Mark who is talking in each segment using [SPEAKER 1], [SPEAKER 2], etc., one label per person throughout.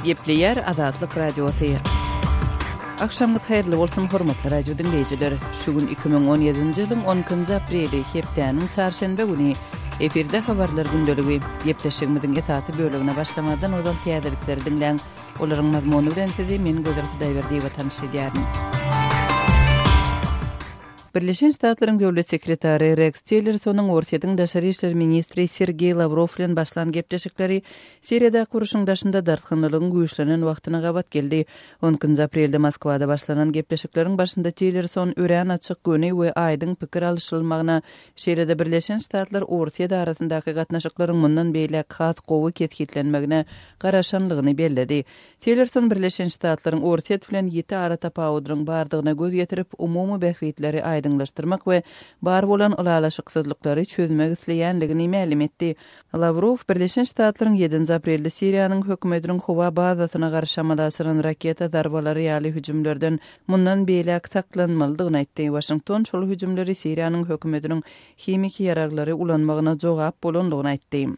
[SPEAKER 1] Gepleýär Azatlyk Radiosy. Agşamyňyz haýyrly bolsun, hormatly radio diňleýjiler! Şu gün 2017-nji ýylyň 12-nji apreli, hepdäniň çarşenbe güni. Efirde habarlar gündeligi. Gepleşigimiziň esasy bölegine başlamazdan ozal täzelikleri diňläň. Olaryň mazmuny bilen sizi men Gözel Hudaýberdiýewa tanyş edýärin. Birleşen Ştatlaryň döwlet sekretary Reks Tillersonyň Orsýetiň daşary işler ministri Sergeý Lawrow bilen başlan gepleşikleri Siriýadaky urşuň daşynda dartgynlylygyň güýçlenen wagtyna gabat geldi. On ikinji aprelde Moskwada başlanan gepleşikleriň başynda Tillerson örän açyk, göni we aýdyň pikir alyşylmagyna, şeýle-de Birleşen Ştatlar-Orsýet arasyndaky gatnaşyklaryň mundan beýläk has gowy kesgitlenmegine garaşanlygyny belledi. Tillerson Birleşen Ştatlaryň Orsýet bilen ýiti aratapawudynyň bardygyna göz ýetirip, umumy bähbitleri aýdyňlaşdyrmak we bar bolan ylalaşyksyzlyklary çözmek isleýänligini mälim etdi. Lawrow Birleşen Ştatlaryň ýedinji aprelde Siriýanyň hökümetiniň howa bazasyna garşy amala aşyran raketa zarbalary ýaly hüjümlerden mundan beýläk saklanmalydygyny aýtdy. Waşington şol hüjümleri Siriýanyň hökümetiniň himiki ýaraglary ulanmagyna jogap bolandygyny aýtdy.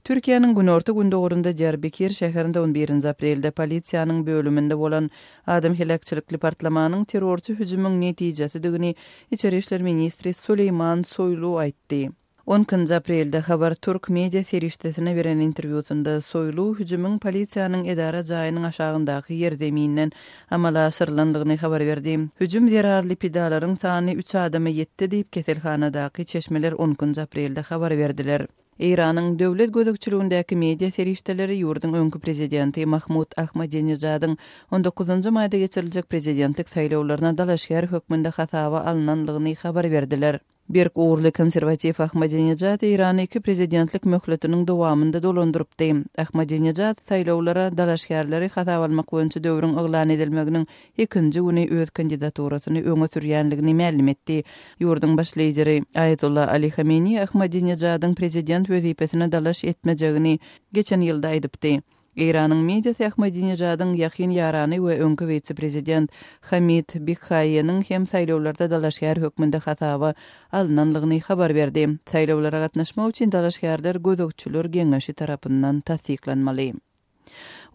[SPEAKER 1] Türkiýäniň günorta-gündogarynda Diýarbekir şäherinde on birinji aprelde polisiýanyň bölüminde bolan adam heläkçilikli partlamanyň terrorçy hüjümiň netijesidigini içeri işler ministri Suleýman Soýlu aýtdy. On ikinji aprelde Haber Türk media serişdesine beren interwýusynda Soýlu hüjümiň polisiýanyň edara jaýynyň aşagyndaky ýerzeminden amala aşyrylandygyny habar berdi. Hüjüm zerarly pidalaryň sany üç adama ýetdi diýip, keselhanadaky çeşmeler on ikinji aprelde habar berdiler. Eýranyň döwlet gözegçiligindäki media serişdeleri ýurduň öňki prezidenti Mahmud Ahmadinejadyň on dokuzynjy maýda geçiriljek prezidentlik saýlawlaryna dalaşgär hökmünde hasaba alnanlygyny habar berdiler. Berk ugurly konserwatiw Ahmadinejad Eýrany iki prezidentlik möhletiniň dowamynda dolandyrypdy. Ahmadinejad saýlawlara dalaşgärleri hasaba almak boýunça döwrüň yglan edilmeginiň ikinji güni öz kandidaturasyny öňe sürýänligini mälim etdi. Ýurduň baş lideri Aýatolla Ali Hameniý Ahmadinejadyň prezident wezipesine dalaş etmejegini geçen ýylda aýdypdy. Eýranyň mediasy Ahmadinejadyň ýakyn ýarany we öňki wise-prezident Hamid Bikhaýeniň hem saýlawlarda dalaşgär hökmünde hasaba alnanlygyny habar berdi. Saýlawlara gatnaşmak üçin dalaşgärler gözegçiler geňeşi tarapyndan tassyklanmaly.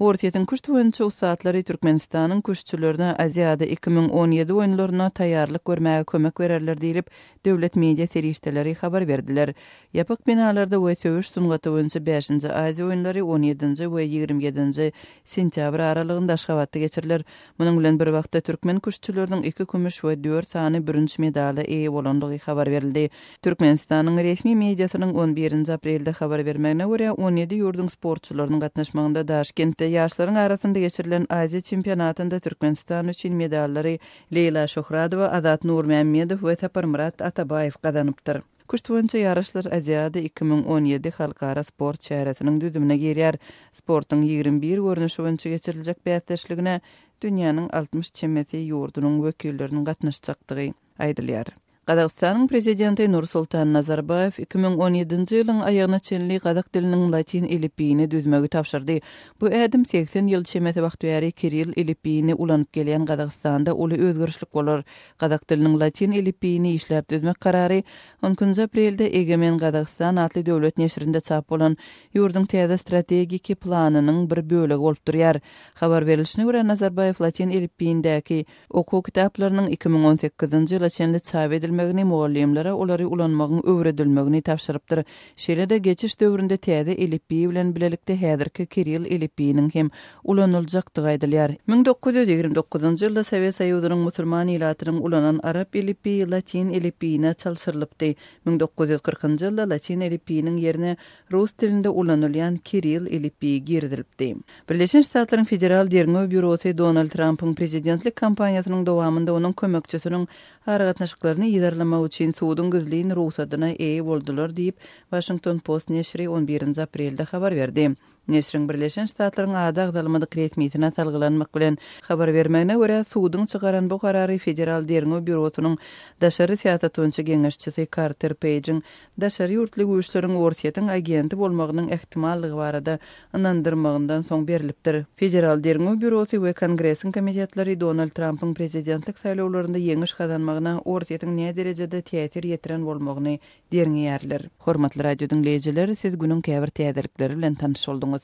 [SPEAKER 1] Orsýetiň küşt boýunça ussatlary Türkmenistanyň küştçülerine Aziada 2017 oýunlaryna taýýarlyk görmäge kömek bererler diýlip, döwlet media serişdeleri habar berdiler. Ýapyk binalarda we söweş sungaty boýunça bäşinji Aziýa oýunlary on ýedinji we 27 ýedinji sentýabr aralygynda Aşgabatda geçiriler. Munuň bilen bir wagtda, türkmen küştçüleriniň iki kümüş we dört sany bürünç medala eýe bolandygy habar berildi. Türkmenistanyň resmi mediasynyň on birinji aprelde habar bermegine görä, on ýedi ýurduň sportçylarynyň gatnaşmagynda Daşkentde ýaşlaryň arasynda geçirilen Aziýa çempionatynda Türkmenistan üçin medallary Leýla Şöhradowa, Azat Nurmämmedow we Saparmyrat Atabaýew gazanypdyr. Küşt boýunça ýaryşlar Aziada 2017 halkara sport çäresiniň düzümine girýär. Sportuň 21 görnüşi boýunça geçiriljek bäsdeşligine dünýäniň 60 çemesi ýurdunyň wekilleriniň gatnaşjakdygy aýdylýar. Gazagystanyň Prezidenti Nursultan Nazarbaýew 2017-nji ýylyň aýagyna çenli gazak diliniň latyn elipbiýini düzmegi tabşyrdy. Bu ädim 80 ýyl çemesi wagt bäri kirill elipbiýini ulanyp gelýän Gazagystanda uly özgerişlik bolar. Gazak diliniň latyn elipbiýini işläp düzmek karary on ikinji aprelde Egemen Gazagystan atly döwlet neşirinde çap bolan ýurduň täze strategiki planynyň bir bölegi bolup durýar. Habar berlişine görä, Nazarbaýew latyn elipbiýindäki okuw kitaplarynyň 2018-nji ýyla çenli çap edilmegini, mugallymlara olary ulanmagyň öwredilmegini tabşyrypdyr. Şeýle-de, geçiş döwründe täze elipbiý bilen bilelikde häzirki kirill elipbiýiniň hem ulanyljakdygy aýdylýar. 1929-njy ýylda Sowet Soýuzynyň musulman ilatynyň ulanan arap elipbiýi latyn elipbiýine çalşyrylypdy. 1940-njy ýylda latyn elipbiýiniň ýerine rus dilinde ulanylýan kirill elipbiýi girizilipdi. Birleşen Ştatlaryň Federal derňew býurosy Donald Trampyň prezidentlik kampaniýasynyň dowamynda onuň kömekçisiniň aragatnaşyklaryny yzarlamak üçin suduň gizlin rugsadyna eýe boldular diýip, Washington Post neşiri on birinji aprelde habar berdi. Neşiriň Birleşen Ştatlaryň ady agzalmadyk resmisine salgylanmak bilen habar bermegine görä, suduň çykaran bu karary Federal derňew býurosynyň daşary syýasat boýunça geňeşçisi Karter Peýjiň daşary ýurtly güýçleriň Orsýetiň agenti bolmagynyň ähtimallygy barada ynandyrmagyndan soň berlipdir. Federal derňew býurosy we Kongresiň komitetleri Donald Trampyň prezidentlik saýlawlarynda ýeňiş gazanmagyna Orsýetiň näderejede täsir ýetiren bolmagyny derňeýärler. Hormatly radio diňleýjiler, siz günüň käbir täzelikleri bilen tanyş bolduňyz.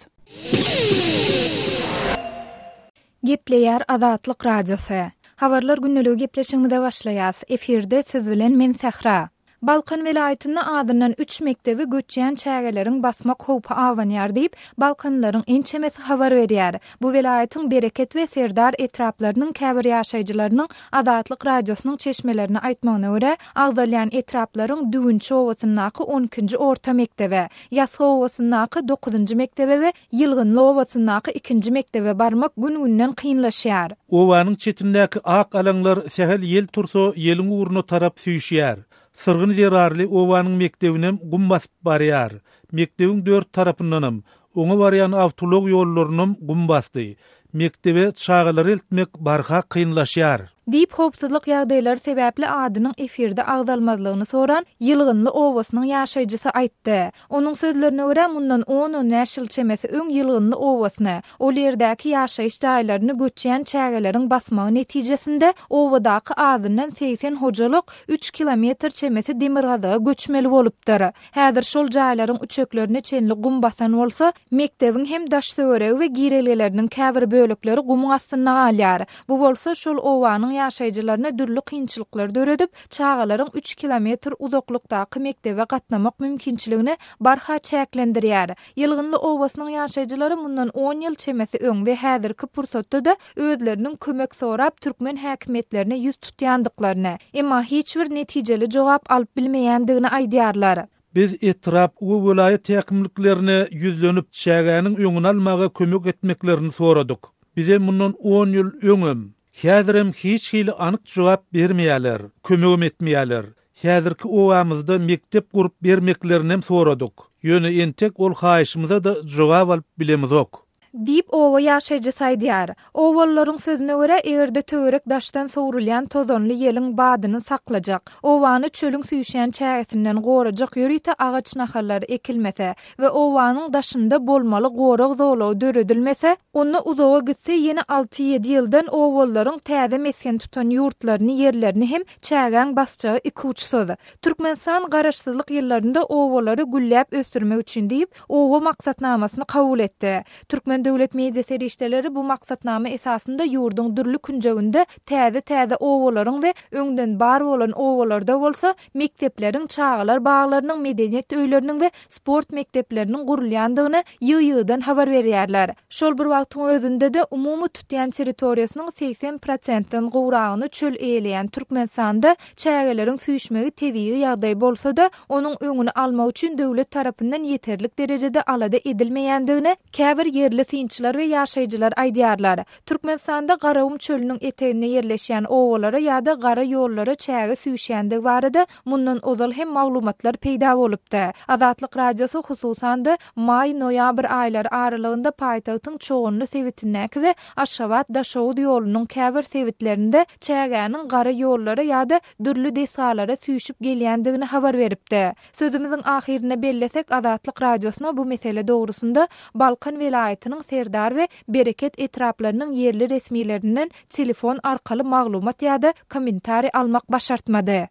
[SPEAKER 2] Gepleýär Azatlyk Radiosy. Habarlar gündeligi gepleşigimize başlaýas. Efirde siz bilen men Sähra. Balkan welaýatynda azyndan üç mekdebi göçýän çägeleriň basmak howpy abanýar diýip, balkanlylaryň ençemesi habar berýär. Bu welaýatyň Bereket we Serdar etraplarynyň käbir ýaşaýjylarynyň Azatlyk Radiosynyň çeşmelerine aýtmagyna görä, agzalýan etraplaryň Düwünçi obasyndaky on ikinji orta mekdebe, Ýasga obasyndaky dokuzynjy mekdebe we Ýylgynly obasyndaky ikinji mekdebe barmak gün-günden kynlaşýar.
[SPEAKER 3] Obanyň çetindäki ak alaňlar sähel ýel tursa ýeliň ugruna tarap süýşýär. Syrgyn zerarly obanyň mekdebinem gum basyp barýar. Mekdebiň dört tarapyndanam, oňa barýan awtoulag ýollarynam gum basdy. Mekdebe çagalary eltmek barha kynlaşýar.
[SPEAKER 2] Diýip, howpsuzlyk ýagdaýlary sebäpli adynyň efirde agzalmazlygyny soran Ýylgynly obasynyň ýaşaýjysy aýtdy. Onuň sözlerine görä, mundan on-on bäş ýyl çemesi öň Ýylgynly obasyny, ol ýerdäki ýaşaýyş jaýlaryny göçýän çägeleriň basmagy netijesinde obadaky azyndan 80 hojalyk üç kilometr çemesi demirgazyga göçmeli bolupdyr. Häzir şol jaýlaryň üçeklerine çenli gum basan bolsa, mekdebiň hem daş-töweregi we girelgeleriniň käbir bölekleri gumuň astynda galýar. Bu bolsa şol obanyň ýaşaýjylaryna dürli kynçylyklar döredip, çagalaryň üç kilometr uzaklykdaky mekdebe gatnamak mümkinçiligini barha çäklendirýär. Ýylgynly obasynyň ýaşaýjylary mundan on ýyl çemesi öň we häzirki pursatda-da özleriniň kömek sorap türkmen häkimiýetlerine ýüz tutýandyklaryny, emma hiç bir netijeli jogap alyp bilmeýändigini aýdýarlar.
[SPEAKER 3] Biz etrap we welaýat häkimliklerine ýüzlenip, çägäniň öňüni almaga kömek etmeklerini soradyk. Bize mundan on ýyl öňem, häzirem hiç hili anyk jogap bermeýärler, kömegem etmeýärler. Häzirki obamyzda mekdep gurup bermeklerinem soradyk. Ýöne entek ol haýyşymyza-da jogap alyp bilemizok.
[SPEAKER 2] Diýip, oba ýaşaýjysy aýdýar. Obalylaryň sözüne görä, eger-de töwerek daşdan sowrulýan tozanly ýeliň badyny saklajak, obany çölüň süýşýän çägesinden gorajak ýörite agaç nahallary ekilmese we obanyň daşynda bolmaly gorag zolagy döredilmese, onda uzaga gitse ýene alty-ýedi ýyldan obalylaryň täze mesgen tutan ýurtlaryny, ýerlerini hem çägäň basjagy ikuçsuz. Türkmenistan Garaşsyzlyk ýyllarynda obalary gülläp ösdürmek üçin diýip, Oba maksatnamasyny kabul etdi. Türkmen döwlet media serişdeleri bu maksatnama esasynda ýurduň dürli künjeginde täze-täze obalaryň we öňden bar bolan obalarda bolsa mekdepleriň, çagalar baglarynyň, medeniýet öýleriniň we sport mekdepleriniň gurulýandygyny ýygy-ýygydan habar berýärler. Şol bir wagtyň özünde-de, umumy tutýan territoriýasynyň 80 prosentden gowragyny çöl eýeleýän Türkmenistanda çägeleriň süýşmegi tebigy ýagdaý bolsa-da, onuň öňüni almak üçin döwlet tarapyndan ýeterlik derejede alada edilmeýändigini käbir ýerli synçylar we ýaşaýjylar aýdýarlar. Türkmenistanda Garagum çölüniň eteginde ýerleşýän obalara ýa-da gara ýollara çäge süýşýändigi barada mundan ozal hem maglumatlar peýda bolupdy. Azatlyk Radiosy hususan-da, maý-noýabr aýlary aralygynda paýtagtyň Çoganly sebitindäki we Aşgabat-Daşoguz ýolunyň käbir sebitlerinde çägäniň gara ýollara ýa-da dürli desgalara süýşüp gelýändigini habar beripdi. Sözümiziň ahyrynda bellesek, Azatlyk Radiosyna bu mesele dogrusynda Balkan welaýatynyň Serdar we Bereket etraplarynyň ýerli resmilerinden telefon arkaly maglumat ýa-da kommentariý almak başartmady.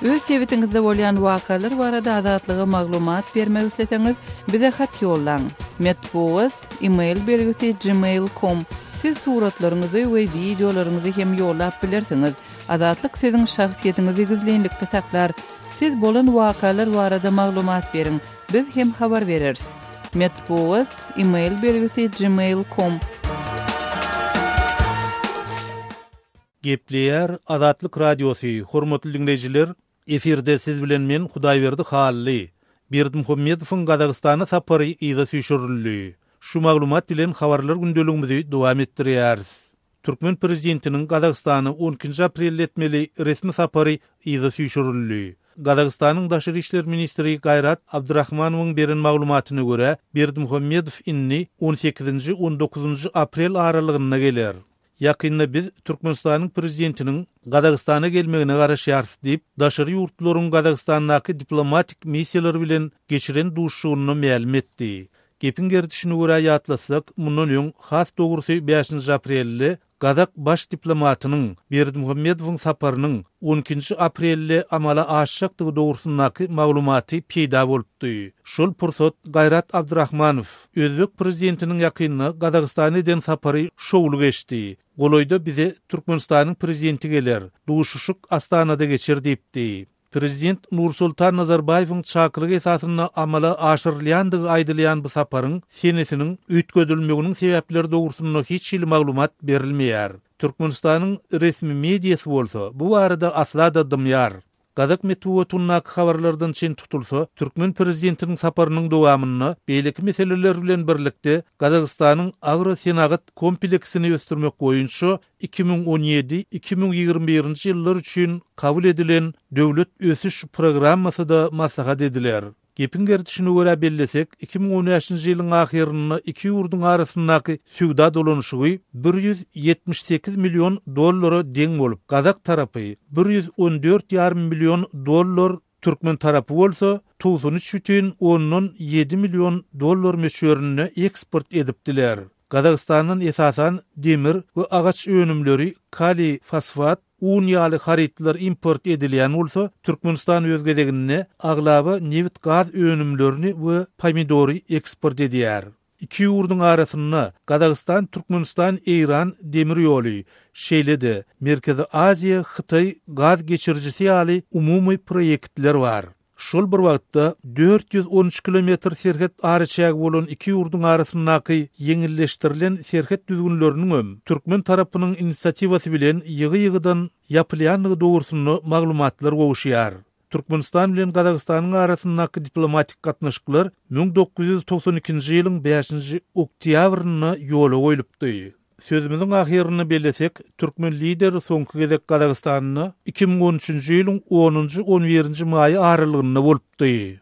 [SPEAKER 1] Öz sebitiňizde bolýan wakalar barada Azatlyga maglumat bermek isleseňiz, bize hat ýollaň. Metbugat, e-mail belgisi gmail com. Siz suratlaryňyzy we wideolaryňyzy hem ýollap bilersiňiz. Azatlyk siziň şahsyýetiňizi gizlinlikde saklar. Siz bolan wakalar barada maglumat beriň. Biz hem habar bereris. Metbugat, e-mail belgisi gmail com.
[SPEAKER 3] Gepleýär Azatlyk Radiosy, hormatly diňleýjiler, efirde siz bilen men Hudaýberdi Hally. Berdimuhamedowyň Gazagystana sapary yza süýşürildi. Şu maglumat bilen habarlar gündeligimizi dowam etdirýäris. Türkmen prezidentiniň Gazagystana on ikinji aprelde etmeli resmi sapary yza süýşürildi. Gazagystanyň daşary işler ministri Gaýrat Abdurahmanowyň beren maglumatyna görä, Berdimuhamedow indi on sekizinji, on dokuzynjy aprel aralygynda geler. Ýakynda biz Türkmenistanyň prezidentiniň Gazagystana gelmegine garaşýarys diýip, daşary ýurtlaryň Gazagystandaky diplomatik missiýalary bilen geçiren duşuşygynda mälim etdi. Gepiň gerdişine görä ýatlatsak, mundan öň, has dogrusy bäşinji aprelde. gazak baş diplomatynyň Berdimuhamedowyň saparynyň on ikinji aprelde amala aşjakdygy dogrusyndaky maglumaty peýda bolupdy. Şol pursat Gaýrat Abdyrahmanow özbek prezidentiniň ýakynda Gazagystana eden sapary şowly geçdi. Golaýda bize Türkmenistanyň prezidenti geler, duşuşyk Astanada geçer diýipdi. Prezident Nursultan Nazarbaýewiň çakylygy esasynda amala aşyrylýandygy aýdylýan bu saparyň senesiniň üýtgedilmeginiň sebäpleri dogrusynda hiç hili maglumat berilmeýär. Türkmenistanyň resmi mediasy bolsa bu barada asla-da dymýar. Gazak metbugatyndaky habarlardan çen tutulsa, türkmen prezidentiniň saparynyň dowamynda beýleki meseleler bilen birlikde Gazagystanyň agrosenagat kompleksini ösdürmek boýunça 2017, 2021 ýyllar üçin kabul edilen Döwlet ösüş programmasy-da maslahat ediler. Gepiň gerdişine görä bellesek, 2015-nji ýylyň ahyrynda iki ýurduň arasyndaky söwda dolanyşygy 178 million dollara deň bolup, gazak tarapy 114 ýarym million dollar, türkmen tarapy bolsa 93 bütin ondan ýedi million dollar möçberinde eksport edipdiler. Gazagystandan esasan demir we agaç önümleri, kaliý fosfat, un ýaly harytlar import edilýän bolsa, Türkmenistan öz gezeginde aglaba nebit-gaz önümlerini we pomidory eksport edýär. Iki ýurduň arasynda Gazagystan-Türkmenistan-Eýran demir ýoly, şeýle-de Merkezi Aziýa-Hytaý gaz geçirijisi ýaly umumy proýektler bar. Şol bir wagtda, 413 kilometr serhet araçägi bolan iki ýurduň arasyndaky ýeňilleşdirilen serhet düzgünleriniňem türkmen tarapynyň inisiatiwasy bilen ýygy-ýygydan ýapylýandygy dogrusynda maglumatlar gowuşýar. Türkmenistan bilen Gazagystanyň arasyndaky diplomatik gatnaşyklar 1992-nji ýylyň bäşinji oktýabrynda ýola goýlupdy. Sözümiziň ahyrynda bellesek, türkmen Lideri soňky gezek Gazagystanda 2013-nji ýylyň onunjy-on birinji maýy aralygynda bolupdy.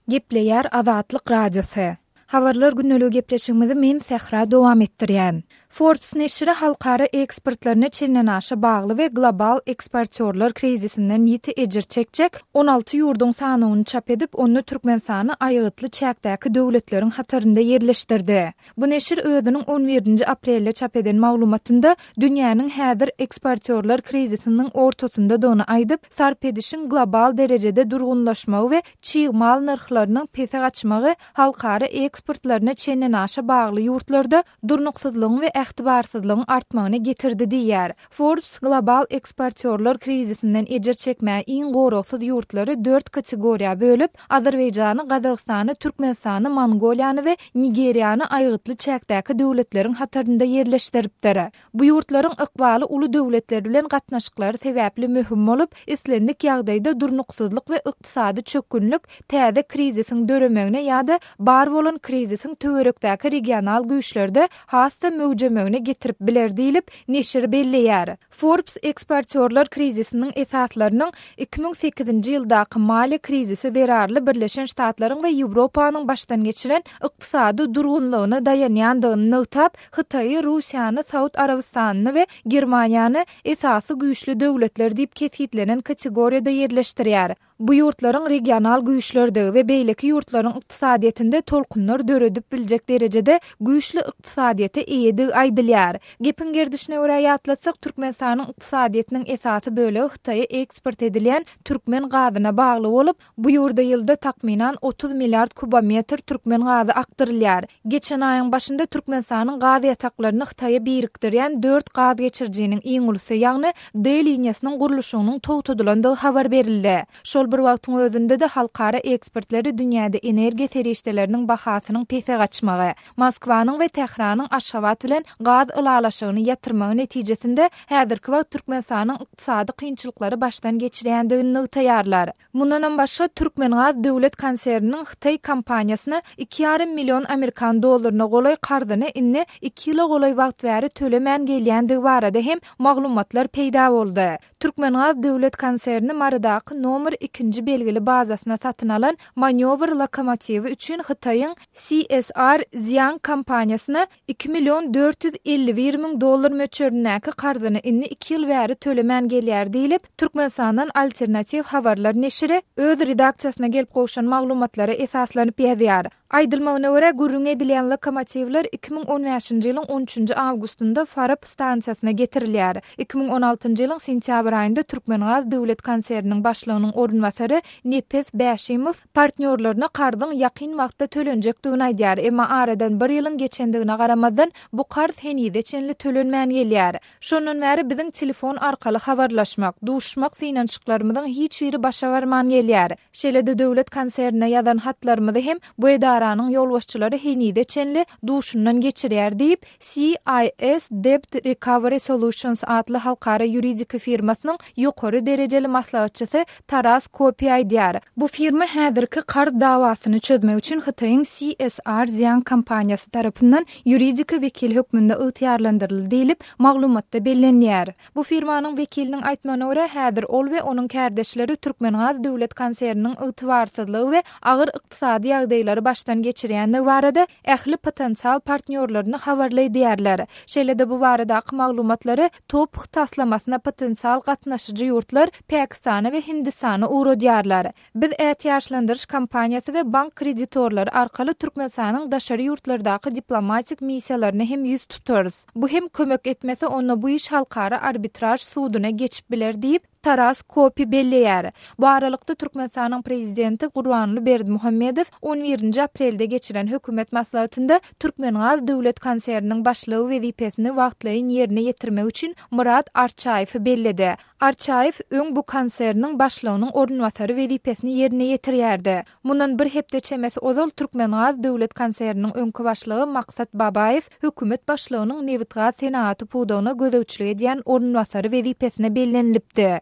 [SPEAKER 2] Gepleýär Azatlyk Radiosy. Habarlar gündeligi gepleşigimizi men Sähra dowam etdirýän. Forbes neşiri halkara eksportlaryna çendenaşa bagly we global eksportýorlar krizisinden ýiti ejir çekjek 16 ýurduň sanawyny çap edip, onda Türkmenistany aýgytly çäkdäki döwletleriň hatarynda ýerleşdirdi. Bu neşir özüniň on birinji aprelde çap eden maglumatynda dünýäniň häzir eksportýorlar krizisiniň ortasyndadygyny aýdyp, sarp edişiň global derejede durgunlaşmagy we çig mal nyrhlarynyň pese gaçmagy halkara eksportlaryna çendenaşa bagly ýurtlarda durnuksyzlygyň we ähtibarsyzlygyň artmagyna getirdi diýýär. Forbes global eksportýorlar krizisinden ejir çekmäge iň goragsyz ýurtlary dört kategoriýa bölüp, Azerbaýjany, Gazagystany, Türkmenistany, Mongoliýany we Nigeriýany aýgytly çäkdäki döwletleriň hatarynda ýerleşdiripdir. Bu ýurtlaryň ykbaly uly döwletler bilen gatnaşyklary sebäpli möhüm bolup, islendik ýagdaýda durnuksyzlyk we ykdysady çökgünlik täze krizisiň döremegine ýa-da bar bolan krizisiň töwerekdäki regional güýçlerde has-da möwjemegine getirip biler diýlip, neşir belleýär. Forbes eksportýorlar krizisiniň esaslarynyň 2008-nji ýyldaky maliýe krizisi zerarly Birleşen Ştatlaryň we Ýewropanyň başdan geçiren ykdysady durgunlygyna daýanýandygyny nygtap, Hytaýy, Russiýany, Saud Arabystanyny we Germaniýany esasy güýçli döwletler diýip kesgitlenen kategoriýada ýerleşdirýär. Bu ýurtlaryň regional güýçlerdigi we beýleki ýurtlaryň ykdysadyýetinde tolkunlar döredip biljek derejede güýçli ykdysadyýete eýedigi aýdylýar. Gepiň gerdişine görä ýatlatsak, Türkmenistanyň ykdysadyýetiniň esasy bölegi Hytaýa eksport edilýän türkmen gazyna bagly bolup, Bu ýurda ýylda takmynan 30 milliard kubometr türkmen gazy akdyrylýar. Geçen aýyň başynda Türkmenistanyň gaz ýataklaryny Hytaýa birikdirýän dört gaz geçirijiniň iň ulusy, ýagny D liniýasynyň gurluşygynyň togtadylandygy habar berildi. Şol bir wagtyň özünde-de halkara ekspertleri dünýäde energiýa serişdeleriniň bahasynyň pese gaçmagy, Moskwanyň we Tähranyň Aşgabat bilen gaz ylalaşygyny ýatyrmagy netijesinde häzirki wagt Türkmenistanyň ykdysady kynçylyklary başdan geçirýändigini nygtaýarlar. Mundanam başga, Türkmengaz döwlet konserniniň hytaý kompaniýasyna iki ýarym million amerikan dollaryna golaý karzyny indi iki ýyla golaý wagt bäri tölemän gelýändigi barada hem maglumatlar peýda boldy. Türkmengaz döwlet konserni Marydaky nomer iki. ikinji belgili bazasyna satyn alan manýowr lokomotiwi üçin Hytaýyň CSR Ziyang kompaniýasyna 2 million 451 müň dollar möçberindäki karzyny indi iki ýyl bäri tölemän gelýär diýlip, Türkmenistandan Alternatiw habarlar neşiri öz redaksiýasyna gelip gowşan maglumatlara esaslanyp ýazýar. Aýdylmagyna görä, gürrüňi edilýän lokomotiwler 2015-nji ýylyň on üçünji awgustynda Farap stansiýasyna getirilýär. 2016-njy ýylyň sentýabr aýynda Türkmengaz döwlet konserniniň başlygynyň orunbasary Nepes Bäşimow partnýorlaryna karzyň ýakyn wagtda tölenjekdigini aýdýar, emma aradan bir ýylyň geçendigine garamazdan, bu karz henize çenli tölenmän gelýär. Şondan bäri biziň telefon arkaly habarlaşmak, duşuşmak synanyşyklarymyzyň hiç biri başa barman gelýär. Şeýle-de döwlet konsernine ýazan hatlarymyzy hem bu edaranyň ýolbaşçylary henize çenli duşundan geçirýär diýip, CIS Debt Recovery Solutions atly halkara ýuridiki firmasynyň ýokary derejeli maslahatçysy Taras Kopi aýdýar. Bu firma häzirki karz dawasyny çözmek üçin Hytaýyň CSR Ziyang kompaniýasy tarapyndan ýuridiki wekil hökmünde ygtyýarlandyryldy diýlip, maglumatda bellenýär. Bu firmanyň wekiliniň aýtmagyna görä, häzir ol we onuň kärdeşleri Türkmengaz döwlet konserniniň ygtybarsyzlygy we agyr ykdysady ýagdaýlary başdan geçirýändigi barada ähli potensial partnýorlaryny habarly edýärler. Şeýle-de bu baradaky maglumatlary TOPH taslamasyna potensial gatnaşyjy ýurtlar Pakistana we Hindistana ugradýarlar. Biz ätiýaçlandyryş kompaniýasy we bank kreditorlary arkaly Türkmenistanyň daşary ýurtlardaky diplomatik missiýalaryna hem ýüz tutarys. Bu hem kömek etmese, onda bu iş halkara arbitraž suduna geçip biler diýip, Taras Kopi belleýär. Bu aralykda, Türkmenistanyň prezidenti Gurbanguly Berdimuhamedow on birinji aprelde geçiren hökümet maslahatynda Türkmengaz döwlet konserniniň başlygy wezipesini wagtlaýyn ýerine ýetirmek üçin Myrat Arçaýewi belledi. Arçaýew öň bu konserniň başlygynyň orunbasary wezipesini ýerine ýetirýärdi. Mundan bir hepde çemesi ozal Türkmengaz döwlet konserniniň öňki başlygy Maksat Babaýew hökümet başlygynyň nebitgaz senagaty pudagyna gözegçilik edýän orunbasary wezipesine bellenilipdi.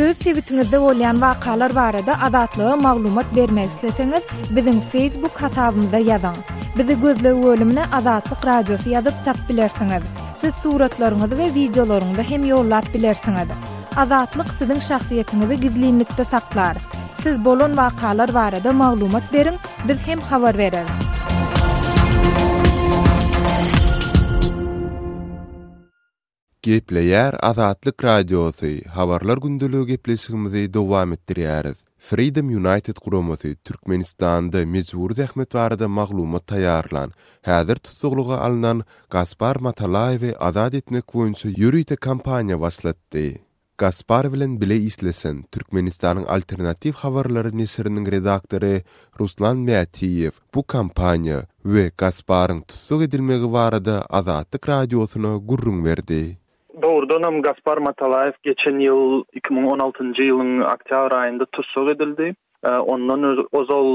[SPEAKER 2] Öz sebitiňizde bolýan wakalar barada Azatlyga maglumat bermek isleseňiz, biziň Facebook hasabymyza ýazyň. Bizi gözleg bölümine Azatlyk Radiosy ýazyp tap bilersiňiz. Siz suratlaryňyzy we wideolaryňyzy hem ýollap bilersiňiz. Azatlyk siziň şahsyýetiňizi gizlinlikde saklar. Siz bolan wakalar barada maglumat beriň, biz hem habar bereris.
[SPEAKER 4] Gepleýär Azatlyk Radiosy, Habarlar gündeligi gepleşigimizi dowam etdirýäris. Freedom United guramasy Türkmenistanda mejbury zähmet barada maglumat taýýarlan, häzir tussaglyga alnan Gaspar Matalaýewi azat etmek boýunça ýörite kampaniýa başlatdy. Gaspar bilen bile işleşen Türkmenistanyň Alternatiw habarlary neşiriniň redaktory Ruslan Mätiýew bu kampaniýa we Gasparyň tussag edilmegi barada Azatlyk Radiosyna gürrüň berdi.
[SPEAKER 5] Dogrudanam, Gaspar Matalaýew geçen ýyl, 2016-njy ýylyň oktýabr aýynda tussag edildi. Ondan ozal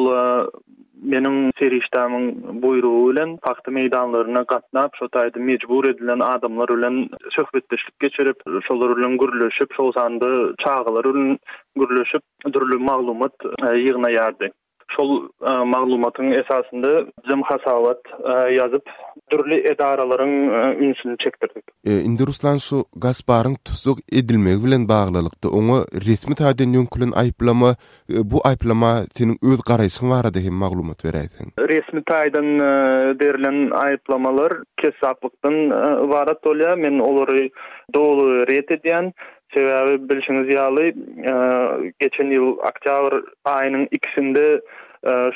[SPEAKER 5] meniň serişdämiň buýrugy bilen pagta meýdanlaryna gatnap, şo taýda mejbur edilen adamlar bilen söhbetdeşlik geçirip, şolar bilen gürleşip, şol sanda çagalar bilen gürleşip, dürli maglumat ýygnaýardy. Şol maglumatyň esasynda bizem hasabat ýazyp, dürli edaralaryň ünsüni çekdirdik.
[SPEAKER 4] Indi Ruslan şu Gasparyň tussag edilmegi bilen baglylykda oňa resmi taýdan ýöňkülen aýyplama, bu aýyplama seniň öz garaýşyň barada hem maglumat beräýseň.
[SPEAKER 5] Resmi taýdan berlen aýyplamalar kesaplykdan ybarat bolýar. Men olary doly ret edýän. Sebäbi bilşiňiz ýaly, geçen ýyl oktýabr aýynyň ikisinde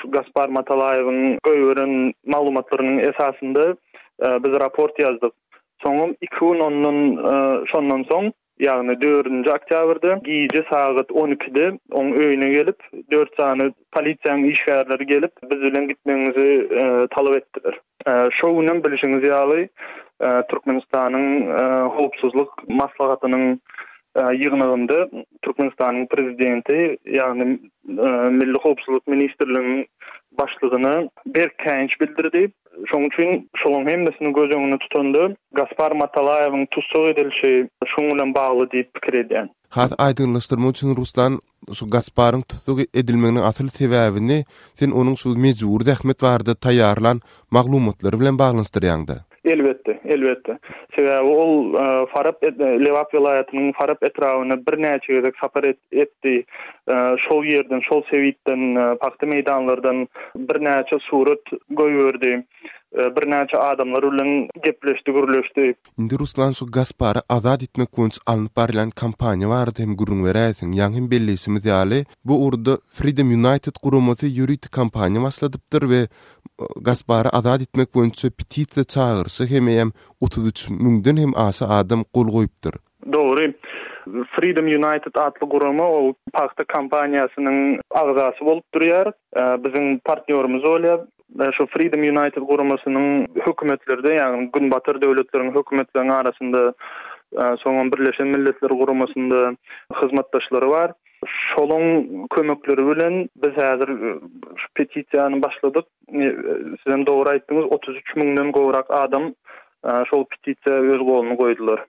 [SPEAKER 5] şu Gaspar Matalaýewiň goýberen maglumatlarynyň esasynda biz raport ýazdyk. Soňam iki gün ondan şondan soň, ýagny dördünji oktýabrda gije sagat on ikide oň öýüne gelip, dört sany polisiýanyň işgärleri gelip, biz bilen gitmegiňizi talap etdiler. Şo günem bilşiňiz ýaly, Türkmenistanyň Howpsuzlyk maslahatynyň ýygnagynda Türkmenistanyň Prezidenti, ýagny Milli howpsuzlyk ministrliginiň başlygyna berk käýinç bildirdi. Şonuň üçin şolaryň hemmesini göz öňünde tutanda, Gaspar Matalaýewiň tussag edilişi şuň bilen bagly diýip pikir edýän.
[SPEAKER 4] Has aýdyňlaşdyrmak üçin Ruslan, şu Gasparyň tussag edilmeginiň asyl sebäbini sen onuň şu mejbury zähmet barada taýýarlan maglumatlary bilen baglanyşdyrýaňda?
[SPEAKER 5] Elbetde, elbetde. Sebäbi ol Farap Lebap welaýatynyň Farap etrabyna birnäçe gezek sapar etdi. Şol ýerden, şol sebitden, pagta meýdanlardan birnäçe surat goýberdi. Birnäçe adamlar bilen gepleşdi, gürleşdi.
[SPEAKER 4] Indi Ruslan şu Gaspary azat etmek boýunça alnyp barylýan kampaniýa barada hem gürrüň beräýseň. Ýaňy hem belleýşimiz ýaly, bu ugurda Freedom United guramasy ýörite kampaniýa başladypdyr we Gaspary azat etmek boýunça petisiýa çagyryşy hem eýýäm 33 müňden hem aşa adam gol goýupdyr.
[SPEAKER 5] Dogry. Freedom United atly gurama ol pagta kampaniýasynyň agzasy bolup durýar. Biziň partnýorymyz bolýar. Şu Freedom United guramasynyň hökümetlerde, ýagny günbatar döwletleriň hökümetleriniň arasynda, soňam Birleşen Milletler Guramasynda hyzmatdaşlary bar. Şolaň kömekleri bilen biz häzir şu petisiýany başladyk. Sizem dogry aýtdyňyz, 33 müňden gowrak adam şol petisiýa öz goluny goýdular.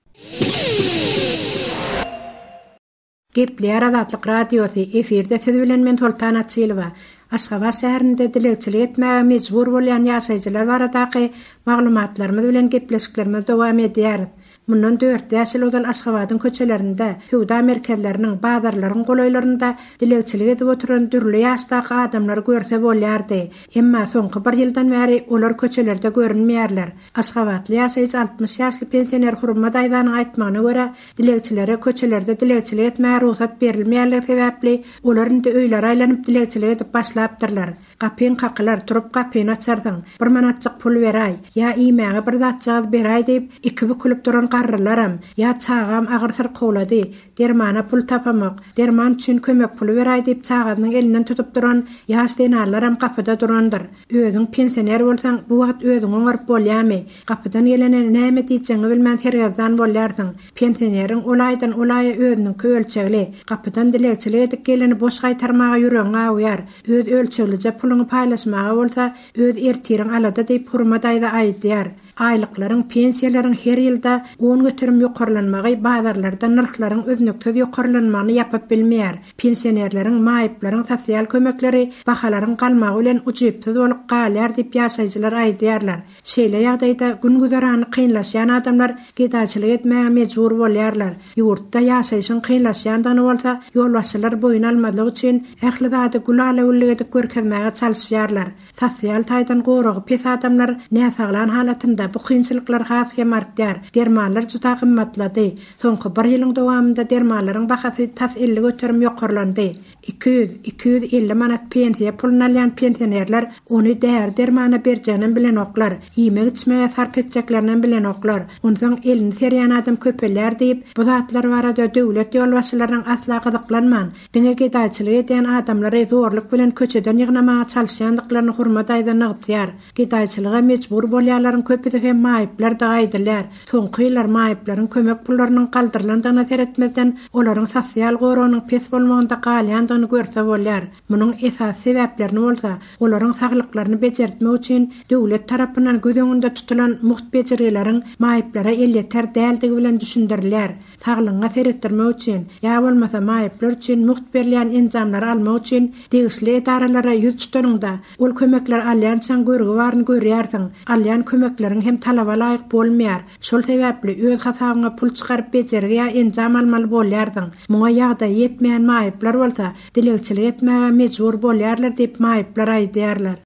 [SPEAKER 6] Gepleýär Azatlyk Radiosy, efirde siz bilen men Soltan Açylowa. Aşgabat şäherinde dilegçilik etmäge mejbur bolýan ýaşaýjylar baradaky maglumatlarymyz bilen gepleşiklerimizi dowam edýäris. Mundan dört-bäş ýyl ozal Aşgabadyň köçelerinde, söwda merkezleriniň, bazarlaryň golaýlarynda dilegçilik edip oturan dürli ýaşdaky adamlary görse bolýardy. Emma soňky bir ýyldan bäri olar köçelerde görünmeýärler. Aşgabatly ýaşaýjy 60 ýaşly pensioner Hurma daýzanyň aýtmagyna görä, dilegçilere köçelerde dilegçilik etmäge rugsat berilmeýänligi sebäpli, olar indi öýlere aýlanyp dilegçilik edip başlapdyrlar. Gapyň kakylar, turup gapyny açarsyň. Bir manatjyk pul beräý, ýa iýmäge bir zatjagaz beräý diýip, iki bükülip duran garrylaram, ýa çagam agyr syrkawlady, dermana pul tapamok, derman üçin kömek puly beräý diýip çagasynyň elinden tutup duran ýaş zenanlaram gapyda durandyr. Özüň pensioner bolsaň, bu wagt özüňi oňaryp bolýamy? Gapydan gelene näme diýjegiňi bilmän sergezdan bolýarsyň. Pensioneriň ol aýdan ol aýa özüniňki ölçegli. Gapydan dilegçilik edip geleni boş gaýtarmaga ýüregiň awýar. Öz ölçeglije puluňy paýlaşmaga bolsa, öz ertiriň alada diýip Hurma daýza aýdýar. Aýlyklaryň, pensiýalaryň her ýylda 10% ýokarlanmagy bazarlarda nyrhlaryň üznüksiz ýokarlanmagyny ýapyp bilmeýär. Pensionerleriň, maýyplaryň sosial kömekleri bahalaryň galmagy bilen ujypsyz bolup galýar diýip ýaşaýjylar aýdýarlar. Şeýle ýagdaýda gün-güzerany kynlaşýan adamlar gedaýçylyk etmäge mejbur bolýarlar. Ýurtda ýaşaýşyň kynlaşýandygyny bolsa ýolbaşçylar boýun almazlyk üçin ähli zady gülala-güllük edip görkezmäge çalyşýarlar. Sosial taýdan goragy pes adamlar näsaglan halatynda bu kynçylyklar has hem artýar. Dermanlar juda gymmatlady. Soňky bir ýylyň dowamynda dermanlaryň bahasy tas 50% ýokarlandy. 200, 250 manat pensiýa puluny alýan pensionerler ony däri-dermana berjeginem bilenoklar, iýmek-içmege sarp etjeklerinem bilenoklar. Onsoň elini serýän adam köpelýär diýip, bu zatlar barada döwlet ýolbaşçylarynyň asla gyzyklanman, diňe gedaýçylyk edýän adamlary zorluk bilen köçeden ýygnamaga çalyşýandyklaryny Hurma daýza nygtaýar. Gedaýçylyga mejbur bolýanlaryň köpüsi hem maýyplardygy aýdylýar. Soňky ýyllar maýyplaryň kömek pullarynyň galdyrylandygyna seretmezden, olaryň sosial goragynyň pes bolmagynda galýandygyny görse bolýar. Munuň esasy sebäplerini bolsa, olaryň saglyklaryny bejertmek üçin döwlet tarapyndan göz öňünde tutulan mugt bejergileriň maýyplara elýeter däldigi bilen düşündirilýär. Saglygyňa seretdirmek üçin, ýa bolmasa maýyplar üçin mugt berilýän enjamlary almak üçin degişli edaralara ýüz tutanyňda, ol kömekleri alýançaň görgi baryny görýärsiň, alýan kömekleriň hem talaba laýyk bolmaýar. Şol sebäpli öz hasabyňa pul çykaryp bejergi ýa enjam almaly bolýarsyň. Muňa ýagdaýy ýetmeýän maýyplar bolsa, dilegçilik etmäge mejbur bolýarlar diýip maýyplar aýdýarlar.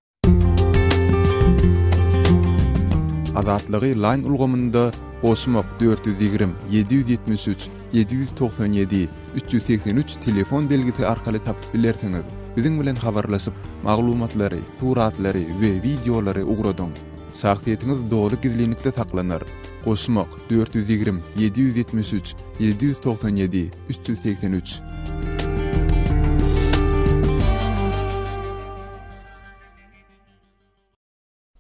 [SPEAKER 4] Azatlygy Line ulgamynda goşmak 420 773 797 383 telefon belgisi arkaly tapyp bilersiňiz. Biziň bilen habarlaşyp, maglumatlary, suratlary we wideolary ugradyň. Şahsyýetiňiz doly gizlinlikde saklanar. Goşmak 420 773 797 383.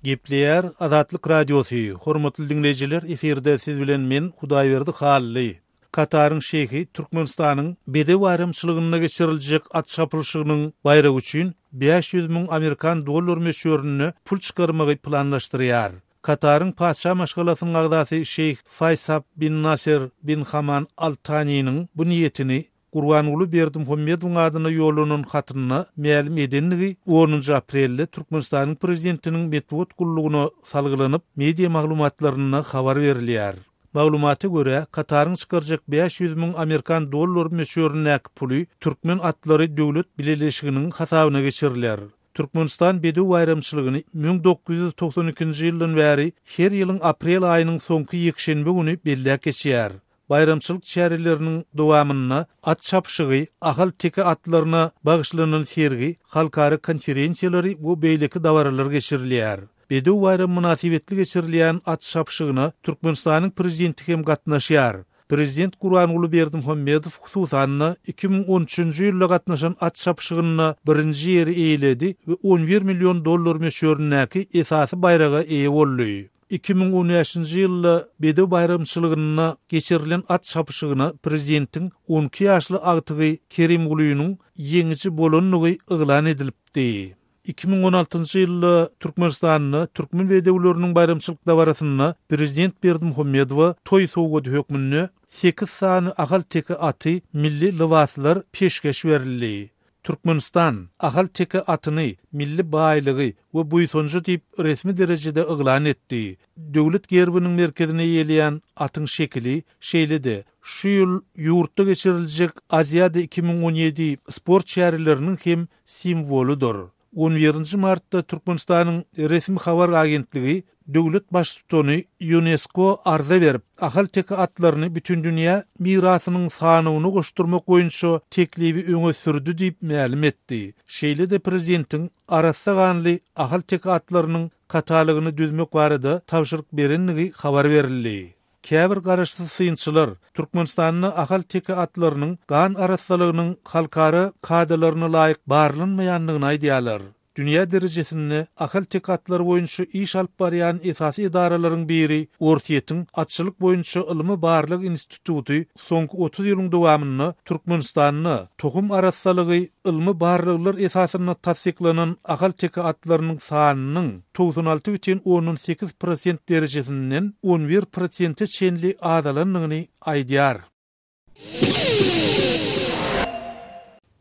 [SPEAKER 3] Gepleýär Azatlyk Radiosy, Hormatly diňleýjiler, efirde siz bilen men, Hudaýberdi Hally. Kataryň şeýhi Türkmenistanyň Bedew baýramçylygynda geçiriljek at çapylyşygynyň baýragy üçin 500 müň amerikan dollar möçberinde pul çykarmagy planlaşdyrýar. Kataryň patyşa maşgalasynyň agzasy şeýh Faýsab bin Naser bin Haman Al Taniniň bu niýetini. Gurbanguly Berdimuhamedowyň adyna ýollanan hatynda mälim edendigi onunjy aprelde Türkmenistanyň Prezidentiniň metbugat gullugyna salgylanyp, media maglumatlarynda habar berilýär. Maglumata görä, Kataryň çykarjak 500 müň amerikan dollary möçberindäki puly Türkmen atlary döwlet bileleşiginiň hasabyna geçiriler. Türkmenistan Bedew baýramçylygyny 1992-nji ýyldan bäri her ýylyň aprel aýynyň soňky ýekşenbe güni belläp geçýär. Baýramçylyk çäreleriniň dowamynda at çapyşygy, ahal-teke atlaryna bagyşlanan sergi, halkara konferensiýalary we beýleki dabaralar geçirilýär. Bedew baýramy mynasybetli geçirilýän at çapyşygyna Türkmenistanyň Prezidenti hem gatnaşýar. Prezident Gurbanguly Berdimuhamedow, hususan-da, 2013-nji ýylda gatnaşan at çapyşygynda birinji ýeri eýeledi we 11 million dollar möçberindäki esasy baýraga eýe boldy. 2015-nji ýylda Bedew baýramçylygynda geçirilen at çapyşygyna prezidentiň 12 ýaşly agtygy Kerimgulynyň ýeňiji bolandygy yglan edilipdi. 2016-njy ýylda Türkmenistanda Türkmen bedewleriniň baýramçylyk dabarasynda prezident Berdimuhamedowa toý sowgady hökmünde sekiz sany ahal-teke aty milli lybaslar peşgeş berildi. Türkmenistan ahal-teke atyny milli baýlygy we buýsanjy diýip resmi derejede yglan etdi. Döwlet gerbiniň merkezini eýeleýän atyň şekili şeýle-de şu ýyl ýurtda geçiriljek Aziada 2017 sport çäreleriniň hem simwolydyr. On birinji martda Türkmenistanyň resmi habar agentligi döwlet Baştutany Ýunesko arza berip, ahal-teke atlaryny Bütindünýä mirasynyň sanawyna goşdurmak boýunça teklibi öňe sürdi diýip mälim etdi. Şeýle-de prezidentiň arassa ganly ahal-teke atlarynyň katalogyny düzmek barada tabşyryk berendigi habar berildi. Käbir garaşsyz synçylar Türkmenistanda ahal-teke atlarynyň gan arassalygynyň halkara kadalaryna laýyk barlanmaýandygyny aýdýarlar. Dünýä derejesinde ahal-teke atlary boýunça iş alyp barýan esasy edaralaryň biri Orsýetiň Atçylyk boýunça ylmy-barlag instituty soňky 30 ýylyň dowamynda Türkmenistanda tohum arassalygy ylmy barlaglar esasynda tassyklanan ahal-teke atlarynyň sanynyň 96 bütin ondan sekiz prosent derejesinden 11 prosente çenli azalandygyny aýdýar.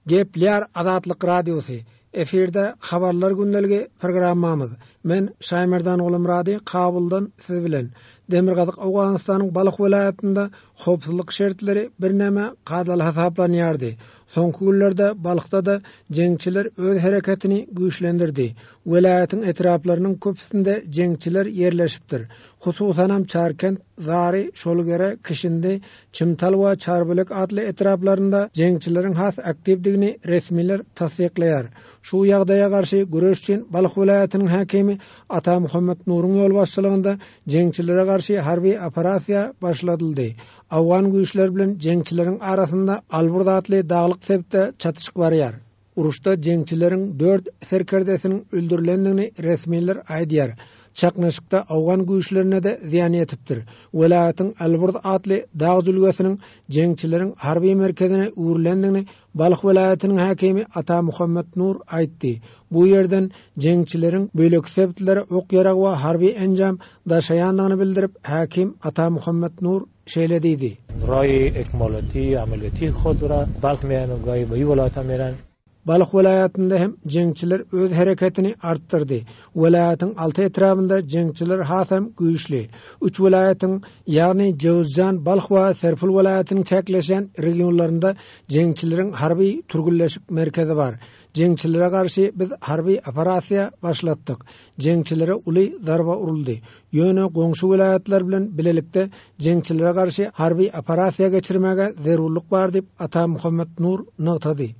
[SPEAKER 7] Gepleýär Azatlyk Radiosy, Efirde Habarlar gündeligi programmamyz. Men Şaýmerdan Gulumyrady Kabuldan siz bilen. Demirgazyk Owganystanyň Balh welaýatynda howpsuzlyk şertleri birneme kadaly hasaplanýardy. Soňky günlerde Balhda-da jeňçiler öz hereketini güýçlendirdi. Welaýatyň etraplarynyň köpüsinde jeňçiler ýerleşipdir. Hususanam Çarkent, Zary, Şolgere, Kişindi, Çimtal we Çarbölek atly etraplarynda jeňçileriň has aktiwdigini resmiler tassyklaýar. Şu ýagdaýa garşy göreş üçin Balh welaýatynyň häkimi Atamuhammet Nuruň ýolbaşçylygynda jeňçilere garşy harby operasiýa başladyldy. Owgan güýçleri bilen jeňçileriň arasynda Alburz atly daglyk sebitde çatyşyk barýar. Uruşda jeňçileriň dört serkerdesiniň öldürilendigini resmiler aýdýar. Çaknyşykda owgan güýçlerine-de zyýan ýetipdir. Welaýatyň Alburz atly dag jülgesiniň jeňçileriň harby merkezine öwrülendigini Balh welaýatynyň häkimi Atamuhammet Nur aýtdy. Bu ýerden jeňçileriň beýleki sebitlere ok-ýarag we harby enjam daşaýandygyny bildirip, häkim Atamuhammet Nur şeýle diýdi. Balh welaýatynda hem jeňçiler öz hereketini artdyrdy. Welaýatyň alty etrabynda jeňçiler hasam güýçli. Üç welaýatyň, ýagny Jöwüzjan, Balh we Serpul welaýatynyň çäkleşýän regionlarynda jeňçileriň harby türgünleşik merkezi bar. Jeňçilere garşy biz harby operasiýa başlatdyk. Jeňçilere uly zarba uruldy. Ýöne goňşy welaýatlar bilen bilelikde jeňçilere garşy harby operasiýa geçirmäge zerurlyk bar diýip, Ata Muhammet Nur nygtady.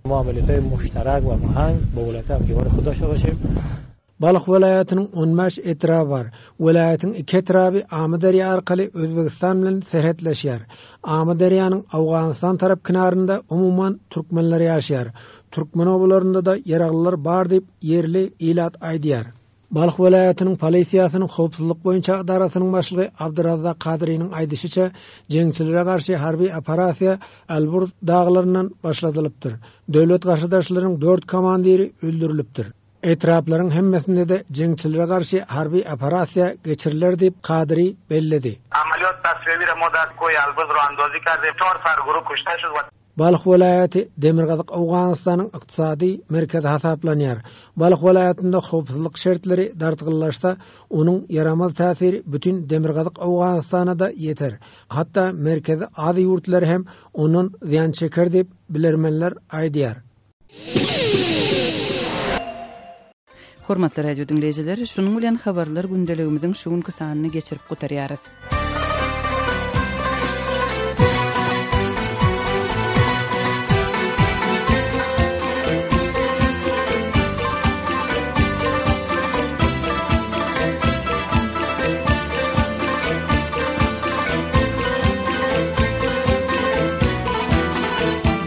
[SPEAKER 7] Balh welaýatynyň 15 etraby bar. Welaýatyň iki etraby Amyderýa arkaly Özbegistan bilen serhetleşýär. Amyderýanyň Owganystan tarap kenarynda umuman türkmenler ýaşaýar. Türkmen obalarynda-da ýaraglylar bar diýip, ýerli ilat aýdýar. Balh welaýatynyň polisiýasynyň howpsuzlyk boýunça edarasynyň başlygy Abdyrazzak Kadyrynyň aýdyşyça, jeňçilere garşy harby operasiýa Elburz daglaryndan başladylypdyr. Döwlet garşydaşlarynyň dört komandiri öldürilipdir. Etraplaryň hemmesinde-de jeňçilere garşy harby operasiýa geçiriler diýip, Kadyry belledi. Balh welaýaty Demirgazyk Owganystanyň ykdysady merkezi hasaplanýar. Balh welaýatynda howpsuzlyk şertleri dartgynlaşsa, onuň ýaramaz täsiri bütin Demirgazyk Owganystana-da ýeter. Hatda Merkezi Aziýa ýurtlary hem ondan zyýan çeker diýip, bilermenler aýdýar.
[SPEAKER 1] Hormatly radio diňleýjiler, şunuň bilen habarlar gündeligimiziň şu günki sanyny geçirip gutarýarys.